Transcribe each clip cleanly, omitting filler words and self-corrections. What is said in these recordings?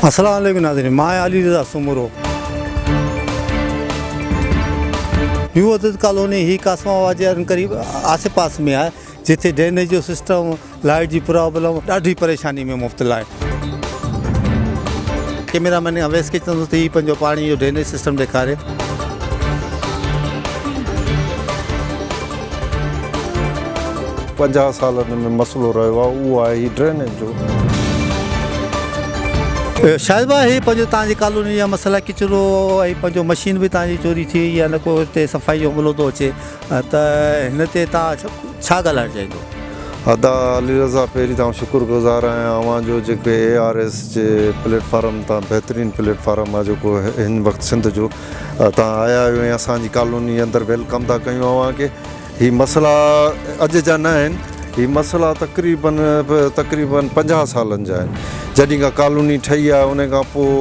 السلام عليڪم ناظرين مان آهيان علي رضا سومرو نيو عدد ڪالوني هي قاسم آباد جي قريب آسي پاس ۾ آهي جتي ڊرينيج جو سسٽم لائيٽ جي پرابلم ڏاڍي پريشاني ۾ مبتلا آهي ڪيميرا مين اويس کي چوندس ته هي پنهنجو پاڻي جو ڊرينيج سسٽم ڏيکاري. پنجاهه سالن ۾ مسئلو رهيو آهي اهو آهي هي ڊرينيج جو. شاهد ڀاء هي پنهنجو تان جي ڪالوني جا مسئلا ڪچرو ۽ پنهنجو مشين به تان جي چوري ٿي وئي آهي نه ڪو هتي صفائي جو عملو ٿو اچي ته هن تي تان ڇا ڳالهائڻ چاهيندو. ادا علي رضا پهرين ته آئون شڪر گذار آهيان اوهان جو جيڪي اي آر ايس جي پليٽ فارم تان بهترين پليٽ فارم آهي جيڪو هن وقت سنڌ جو تان آيا آهيو ۽ اسان جي ڪالوني اندر welcome ٿا ڪيون اوهان کي هي مسئلا اڄ جا نه آهن هي مسئلا تقريبن تقريبن 50 سالن جا آهن جڏهن کان ڪالوني ٺهي آهي ان کان پوء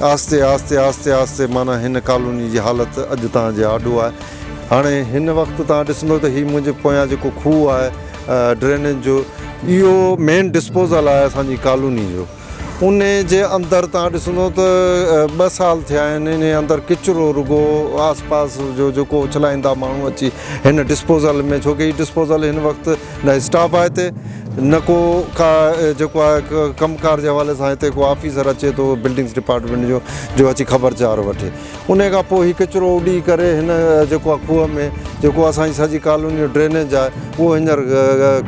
آهستي آهستي آهستي آهستي معنيٰ هن ڪالوني جي حالت اڄ توهان جي آڏو آهي. هاڻي هن وقت توهان ڏسندو ته هي منهنجي پويان جيڪو کوهه آهي ڊرينيج جو اهو مين ڊسپوزل آهي اسان جي ڪالوني جو ان جي اندر توهان ڏسندو ته ٻه سال ٿيا آهن ان اندر ڪچرو رڳو آس پاس جو جيڪو اڇلائيندا ماڻهو اچي هن ڊسپوزل ۾ ڇو ڪي هي ڊسپوزل هن وقت نه اسٽاف آهي هتي نه ڪو ڪا جيڪو آهي ڪم ڪار جي حوالي سان هتي ڪو آفيسر اچي ٿو بلڊنگس ڊپارٽمينٽ جو جو اچي خبر چار وٺي ان کان پوء هي ڪچرو اڏي ڪري هن جيڪو آهي کوهه ۾ جيڪو اسان جي سڄي ڪالوني جو ڊرينيج آهي اهو هينئر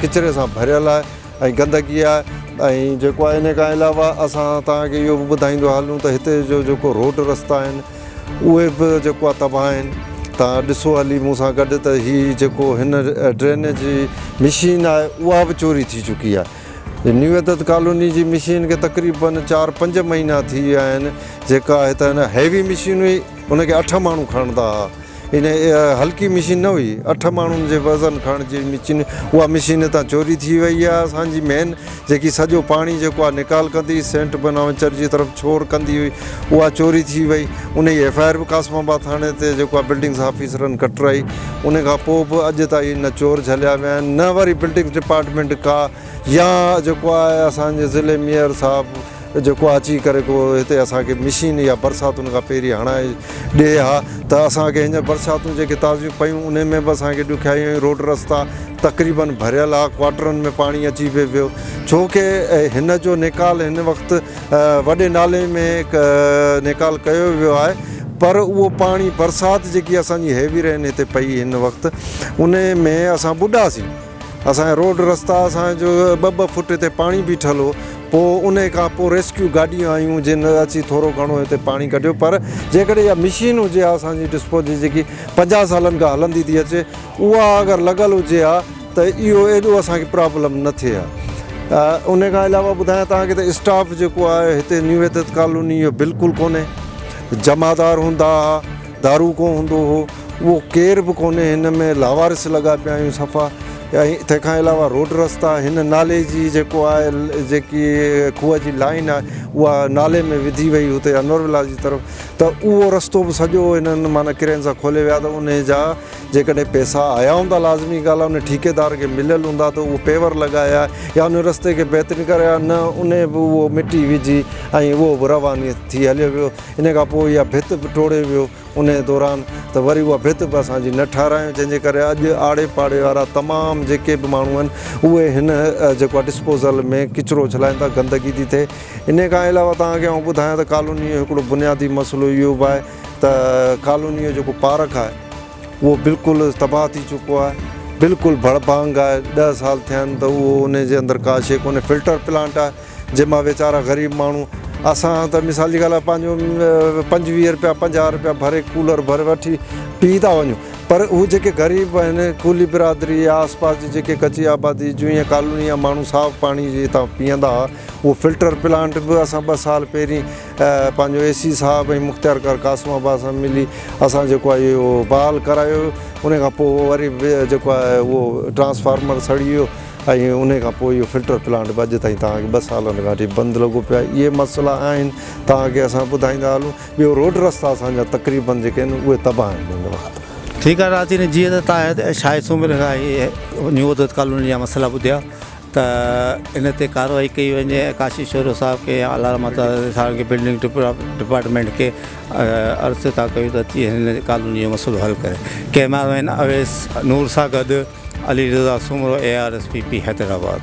ڪچري سان ڀريل آهي ۽ گندگي آهي ۽ جيڪو آهي ان کان علاوه اسان توهان کي اهو به ٻڌائيندو هلون ته هتي جو جيڪو روڊ رستا آهن اهي به جيڪو آهي تباهه آهن توهان ڏسو هلي مون سان گڏ ته هي جيڪو هن ڊرينيج جي مشين آهي اها به چوري ٿي چڪي آهي نيو عدد ڪالوني جي مشين کي تقريبن چار پنج مهينا ٿي ويا آهن جيڪا هتان هيوي مشين هئي ان کي اٺ ماڻهو کڻندا هئا ان هلڪي مشين نه هئي اٺ ماڻهن جي وزن کڻڻ جي مشين اها مشين هتان چوري ٿي وئي آهي اسان جي مين جيڪي سڄو پاڻي جيڪو آهي نيڪال ڪندي هئي سينٽ بناونچر جي طرف ڇوڙ ڪندي هئي اها چوري ٿي وئي ان جي ايف I R به قاسم آباد ٿاڻي تي جيڪو آهي بلڊنگس آفيسرن ڪٽرائي ان کان پوء به اڄ تائين نه چور جهليا ويا آهن نه وري بلڊنگس ڊپارٽمينٽ ڪا يا جيڪو آهي اسان جي ضلعي ميئر صاحب جيڪو اچي ڪري ڪو هتي اسان کي مشين يا برساتن کان پهرين هڻائي ڏئي ها ته اسان کي هينئر برساتون جيڪي تازيون پيون انهي ۾ به اسان کي ڏکيائيون آيون روڊ رستا تقريبن ڀريل ها ڪوارٽرن ۾ پاڻي اچي پئي پيو ڇو ڪي هن جو نيڪال هن وقت وڏي نالي ۾ نيڪال ڪيو ويو آهي پر اهو پاڻي برسات جيڪي اسان جي هيوي رين هتي پئي هن وقت انهي ۾ اسان ٻڏاسين. اسان جا روڊ رستا اسان جو ٻه ٻه فوٽ هتي پاڻي بيٺل هو پوء ان کان پوء ريسڪيو گاڏيون آيون جن اچي ٿورو گهڻو هتي پاڻي ڪڍيو پر جيڪڏهن اها مشين هجي ها اسان جي ڊسپوز جي جيڪي 50 سالن کان هلندي ٿي اچي اها اگر لڳل هجي ها ته اهو ايڏو اسان کي پرابلم نه ٿئي ها ان کان علاوه ٻڌايان توهان کي ته اسٽاف جيڪو آهي هتي نيو وحدت ڪالوني اهو بلڪل ڪونهي جمعدار هوندا هئا دارو ڪو هوندو هو اهو ڪير به ڪونهي هن ۾ لاوارث لڳا پيا آهيون صفا ۽ تنهن کان علاوه روڊ رستا هن نالي جي جيڪو آهي جيڪي کوهه جي لائين آهي اها نالي ۾ وڌي وئي هتي انور ولاس جي طرف ته اهو رستو به سڄو هنن معنيٰ ڪرين سان کولي ويا ته ان جا جيڪڏهن پئسا آيا هوندا لازمي ڳالهه آهي ان ٺيڪيدار کي مليل هوندا ته اهو پيور لڳايا يا ان رستي کي بهترين ڪرايا نه ان به اهو مٽي وجهي ۽ اهو به رواني ٿي هليو ويو ان کان پوء اها ڀت به ٽوڙي ويو انهيء دوران ته وري اها ڀت به اسان جي نه ٺهرايون جنهن جي ڪري اڄ آڙي پاڙي وارا تمام جيڪي به ماڻهو آهن اهي هن جيڪو آهي ڊسپوزل ۾ ڪچرو اڇلائين ٿا گندگي ٿي ٿئي انهيء کان علاوه توهان کي آئون ٻڌايان ته ڪالونيء جو هڪڙو بنيادي مسئلو اهو به آهي ته ڪالونيء جو جيڪو پارڪ آهي اهو بلڪل تباهه ٿي چڪو آهي بلڪل ڀڙڀانگ آهي ڏهه سال ٿيا آهن ته اهو انهيء جي اندر ڪا شيء ڪونهي فلٽر پلانٽ آهي جنهن مان ويچارا غريب ماڻهو اسان ته مثال جي ڳالهه آهي پنهنجو 25 رپيا 50 رپيا ڀري ڪولر ڀري وٺي پي ٿا وڃون پر هو جيڪي غريب آهن ڪولي برادري يا آس پاس جي جيڪي ڪچي آبادي جون يا ڪالوني جا ماڻهو صاف پاڻي جي هتان پيئندا هئا اهو فلٽر پلانٽ به اسان ٻه سال پهرين پنهنجو اي سي صاحب ۽ مختيارڪار قاسم آباد سان ملي اسان جيڪو آهي اهو بحال ڪرايو ان کان پوء وري جيڪو آهي اهو ٽرانسفارمر سڙي ويو ۽ انهي کان پوء اهو فلٽر پلانٽ به اڄ تائين توهان کي ٻه سالن کان وٺي بند لڳو پيو آهي اهي مسئلا آهن توهان کي اسان ٻڌائيندا هلون ٻيو روڊ رستا اسان جا تقريبن جيڪي آهن اهي تباهه آهن هن وقت. ٺيڪ آهي ناظرين جيئن ته توهان شاهد سومري کان هي نيو عدد ڪالوني جا مسئلا ٻڌيا ته ان تي ڪارروائي ڪئي وڃي ۽ ڪاشي شورو صاحب کي يا اعليٰ مٿان کي بلڊنگ ڊپارٽمينٽ کي عرض ٿا ڪيون ته اچي هن ڪالوني جو مسئلو حل ڪري. ڪئميرا مين اويس نور سان گڏ Ali Raza Soomro A R S P P Hyderabad.